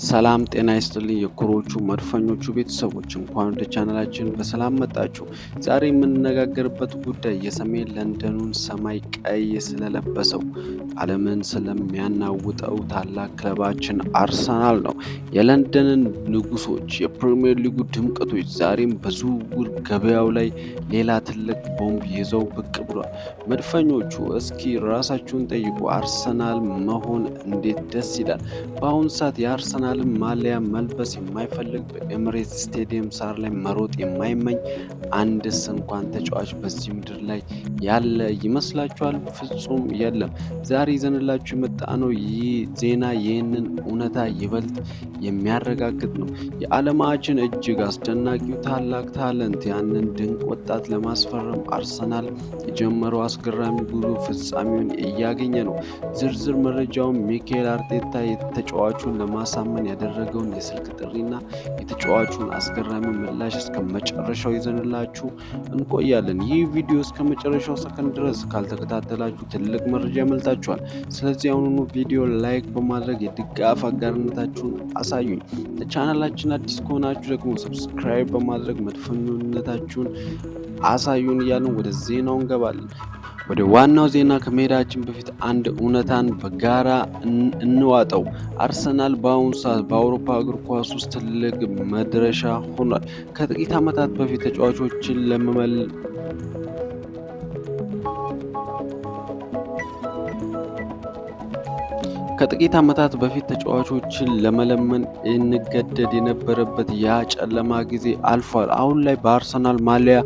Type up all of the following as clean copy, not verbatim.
ሰላም ጤና ይስጥልኝ የኩሮቹ መድፈኞቹ ቤተሰቦች፣ እንኳን ወደ ቻናላችን በሰላም መጣችሁ። ዛሬ የምንነጋገርበት ጉዳይ የሰሜን ለንደኑን ሰማይ ቀይ ስለለበሰው፣ ዓለምን ስለሚያናውጠው ታላቅ ክለባችን አርሰናል ነው። የለንደንን ንጉሶች፣ የፕሪምየር ሊጉ ድምቀቶች ዛሬም በዝውውር ገበያው ላይ ሌላ ትልቅ ቦምብ ይዘው ብቅ ብሏል። መድፈኞቹ፣ እስኪ ራሳችሁን ጠይቁ። አርሰናል መሆን እንዴት ደስ ይላል! በአሁኑ ሰዓት የአርሰናልን ማሊያ መልበስ የማይፈልግ፣ በኤምሬትስ ስቴዲየም ሳር ላይ መሮጥ የማይመኝ አንድስ እንኳን ተጫዋች በዚህ ምድር ላይ ያለ ይመስላችኋል? ፍጹም የለም። ዛሬ ይዘንላችሁ የመጣነው ይህ ዜና ይህንን እውነታ ይበልጥ የሚያረጋግጥ ነው። የዓለማችን እጅግ አስደናቂው ታላቅ talent፣ ያንን ድንቅ ወጣት ለማስፈረም አርሰናል የጀመረው አስገራሚ ጉዞ ፍጻሜውን እያገኘ ነው። ዝርዝር መረጃውን፣ ሚኬል አርቴታ ተጫዋቹን ለማሳመን ያደረገውን የስልክ ጥሪና የተጫዋቹን አስገራሚ ምላሽ እስከ መጨረሻው ይዘንላችሁ እንቆያለን። ይህ ቪዲዮ እስከ መጨረሻው ሰከንድ ድረስ ካልተከታተላችሁ ትልቅ መረጃ ያመልጣችኋል። ስለዚህ አሁኑኑ ቪዲዮ like በማድረግ የድጋፍ አጋርነታችሁን አሳዩኝ። ለቻናላችን አዲስ ከሆናችሁ ደግሞ subscribe በማድረግ መድፈኝነታችሁን አሳዩን እያልን ወደ ዜናው እንገባለን። ወደ ዋናው ዜና ከመሄዳችን በፊት አንድ እውነታን በጋራ እንዋጠው። አርሰናል በአሁኑ ሰዓት በአውሮፓ እግር ኳስ ውስጥ ትልቅ መድረሻ ሆኗል። ከጥቂት ዓመታት በፊት ተጫዋቾችን ለመመል ከጥቂት ዓመታት በፊት ተጫዋቾችን ለመለመን እንገደድ የነበረበት ያ ጨለማ ጊዜ አልፏል። አሁን ላይ በአርሰናል ማሊያ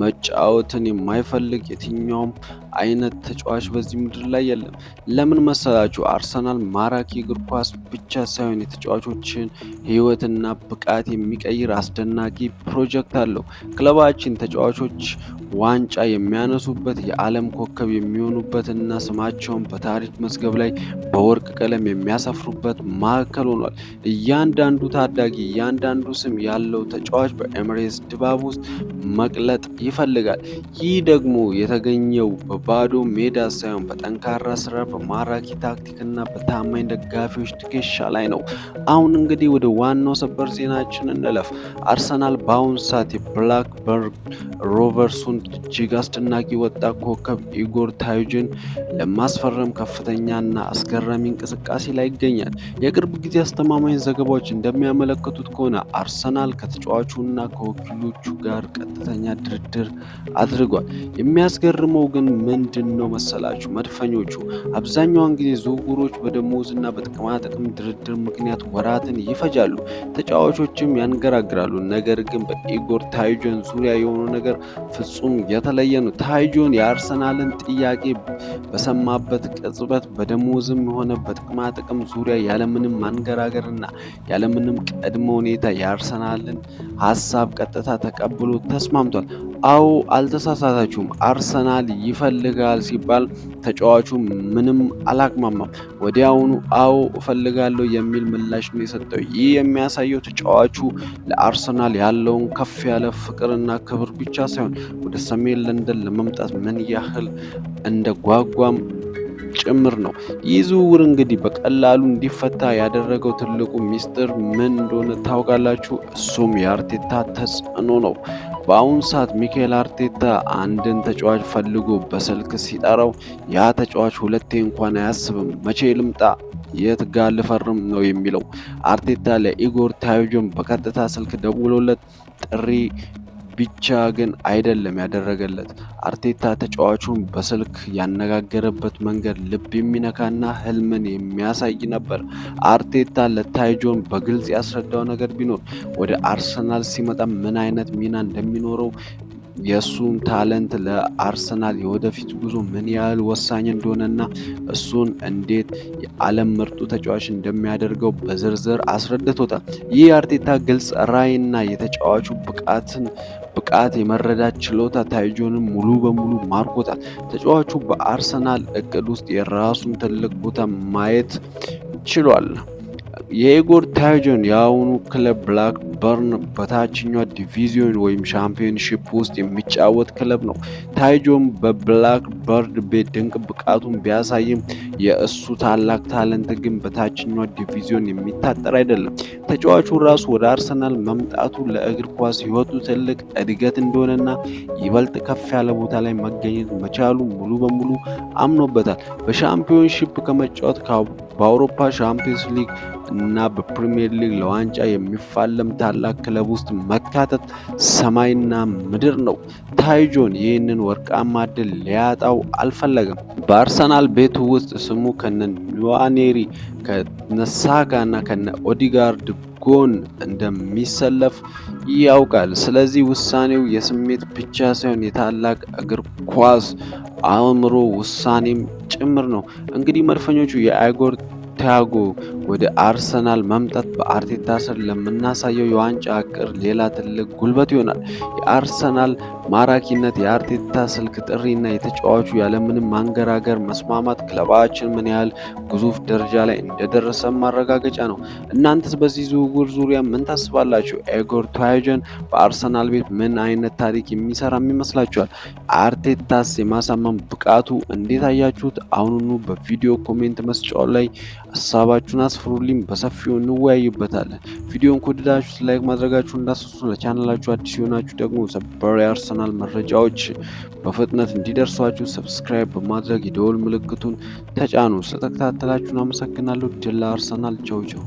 መጫወትን የማይፈልግ የትኛውም አይነት ተጫዋች በዚህ ምድር ላይ የለም። ለምን መሰላችሁ? አርሰናል ማራኪ እግር ኳስ ብቻ ሳይሆን የተጫዋቾችን ሕይወትና ብቃት የሚቀይር አስደናቂ ፕሮጀክት አለው። ክለባችን ተጫዋቾች ዋንጫ የሚያነሱበት፣ የዓለም ኮከብ የሚሆኑበት እና ስማቸውን በታሪክ መዝገብ ላይ በወርቅ ቀለም የሚያሰፍሩበት ማዕከል ሆኗል። እያንዳንዱ ታዳጊ፣ እያንዳንዱ ስም ያለው ተጫዋች በኤምሬትስ ድባብ ውስጥ መቅለጥ ይፈልጋል። ይህ ደግሞ የተገኘው በባዶ ሜዳ ሳይሆን በጠንካራ ስራ፣ በማራኪ ታክቲክ እና በታማኝ ደጋፊዎች ትከሻ ላይ ነው። አሁን እንግዲህ ወደ ዋናው ሰበር ዜናችን እንለፍ። አርሰናል በአሁኑ ሰዓት የብላክበርን ሮቨርሱን እጅግ አስደናቂ ወጣት ኮከብ ኢጎር ታዩጅን ለማስፈረም ከፍተኛና አስገራሚ እንቅስቃሴ ላይ ይገኛል። የቅርብ ጊዜ አስተማማኝ ዘገባዎች እንደሚያመለክቱት ከሆነ አርሰናል ከተጫዋቹና ከወኪሎቹ ጋር ቀጥተኛ ድርድር አድርጓል። የሚያስገርመው ግን ምንድን ነው መሰላችሁ መድፈኞቹ? አብዛኛውን ጊዜ ዝውውሮች በደሞዝ እና በጥቅማጥቅም ድርድር ምክንያት ወራትን ይፈጃሉ፣ ተጫዋቾችም ያንገራግራሉ። ነገር ግን በኢጎር ታይጆን ዙሪያ የሆነው ነገር ፍጹም የተለየ ነው። ታይጆን የአርሰናልን ጥያቄ በሰማበት ቅጽበት በደሞዝም ሆነ በጥቅማጥቅም ዙሪያ ያለምንም ማንገራገርና ያለምንም ቅድመ ሁኔታ የአርሰናልን ሀሳብ ቀጥታ ተቀብሎ ተስማምቷል። አዎ፣ አልተሳሳታችሁም። አርሰናል ይፈልጋል ሲባል ተጫዋቹ ምንም አላቅማማም። ወዲያውኑ አዎ እፈልጋለሁ የሚል ምላሽ ነው የሰጠው። ይህ የሚያሳየው ተጫዋቹ ለአርሰናል ያለውን ከፍ ያለ ፍቅርና ክብር ብቻ ሳይሆን ወደ ሰሜን ለንደን ለመምጣት ምን ያህል እንደጓጓም ጭምር ነው። ይህ ዝውውር እንግዲህ በቀላሉ እንዲፈታ ያደረገው ትልቁ ሚስጥር ምን እንደሆነ ታውቃላችሁ? እሱም የአርቴታ ተጽዕኖ ነው። በአሁኑ ሰዓት ሚካኤል አርቴታ አንድን ተጫዋች ፈልጎ በስልክ ሲጠራው ያ ተጫዋች ሁለቴ እንኳን አያስብም። መቼ ልምጣ፣ የት ጋር ልፈርም ነው የሚለው። አርቴታ ለኢጎር ታይጆን በቀጥታ ስልክ ደውሎለት ጥሪ ብቻ ግን አይደለም ያደረገለት። አርቴታ ተጫዋቹን በስልክ ያነጋገረበት መንገድ ልብ የሚነካና ህልምን የሚያሳይ ነበር። አርቴታ ለታይጆን በግልጽ ያስረዳው ነገር ቢኖር ወደ አርሰናል ሲመጣ ምን አይነት ሚና እንደሚኖረው፣ የእሱን talent ለአርሰናል የወደፊት ጉዞ ምን ያህል ወሳኝ እንደሆነና እሱን እንዴት የዓለም ምርጡ ተጫዋች እንደሚያደርገው በዝርዝር አስረድቶታል። ይህ የአርቴታ ግልጽ ራዕይና የተጫዋቹ ብቃት የመረዳት ችሎታ ታይጆንን ሙሉ በሙሉ ማርኮታል። ተጫዋቹ በአርሰናል እቅድ ውስጥ የራሱን ትልቅ ቦታ ማየት ችሏል። የኢጎር ቲያጎን የአሁኑ ክለብ ብላክበርን በታችኛው ዲቪዚዮን ወይም ሻምፒዮንሺፕ ውስጥ የሚጫወት ክለብ ነው። ታይጆን በብላክበርን ቤት ድንቅ ብቃቱን ቢያሳይም የእሱ ታላቅ talent ግን በታችኛው ዲቪዚዮን የሚታጠር አይደለም። ተጫዋቹ ራሱ ወደ አርሰናል መምጣቱ ለእግር ኳስ ሕይወቱ ትልቅ እድገት እንደሆነና ይበልጥ ከፍ ያለ ቦታ ላይ መገኘት መቻሉ ሙሉ በሙሉ አምኖበታል። በሻምፒዮንሺፕ ከመጫወት በአውሮፓ ሻምፒዮንስ ሊግ እና በፕሪሚየር ሊግ ለዋንጫ የሚፋለም ታላቅ ክለብ ውስጥ መካተት ሰማይና ምድር ነው። ታይጆን ይህንን ወርቃማ ዕድል ሊያጣው አልፈለገም። በአርሰናል ቤት ውስጥ ስሙ ከነ ንዋኔሪ፣ ከነ ሳካ እና ከነ ኦዲጋርድ ጎን እንደሚሰለፍ ያውቃል። ስለዚህ ውሳኔው የስሜት ብቻ ሳይሆን የታላቅ እግር ኳስ አእምሮ ውሳኔም ጭምር ነው። እንግዲህ መድፈኞቹ የኢጎር ቲያጎ ወደ አርሰናል መምጣት በአርቴታ ስር ለምናሳየው የዋንጫ እቅድ ሌላ ትልቅ ጉልበት ይሆናል። የአርሰናል ማራኪነት፣ የአርቴታ ስልክ ጥሪና የተጫዋቹ ያለምንም ማንገራገር መስማማት ክለባችን ምን ያህል ግዙፍ ደረጃ ላይ እንደደረሰ ማረጋገጫ ነው። እናንተስ በዚህ ዝውውር ዙሪያ ምን ታስባላችሁ? ኢጎር ቲያጎን በአርሰናል ቤት ምን አይነት ታሪክ የሚሰራም ይመስላችኋል? አርቴታስ የማሳመን ብቃቱ እንዴት አያችሁት? አሁኑኑ በቪዲዮ comment መስጫው ላይ ሀሳባችሁን አስፍሩልኝ፣ በሰፊው እንወያይበታለን። ቪዲዮን ከወደዳችሁት like ማድረጋችሁ እንዳትረሱ። ለቻናላችሁ አዲስ የሆናችሁ ደግሞ ሰበር የአርሰናል መረጃዎች በፍጥነት እንዲደርሷችሁ subscribe በማድረግ የደወል ምልክቱን ተጫኑ። ስለተከታተላችሁን አመሰግናለሁ። ድል ለአርሰናል። ቻው ቻው።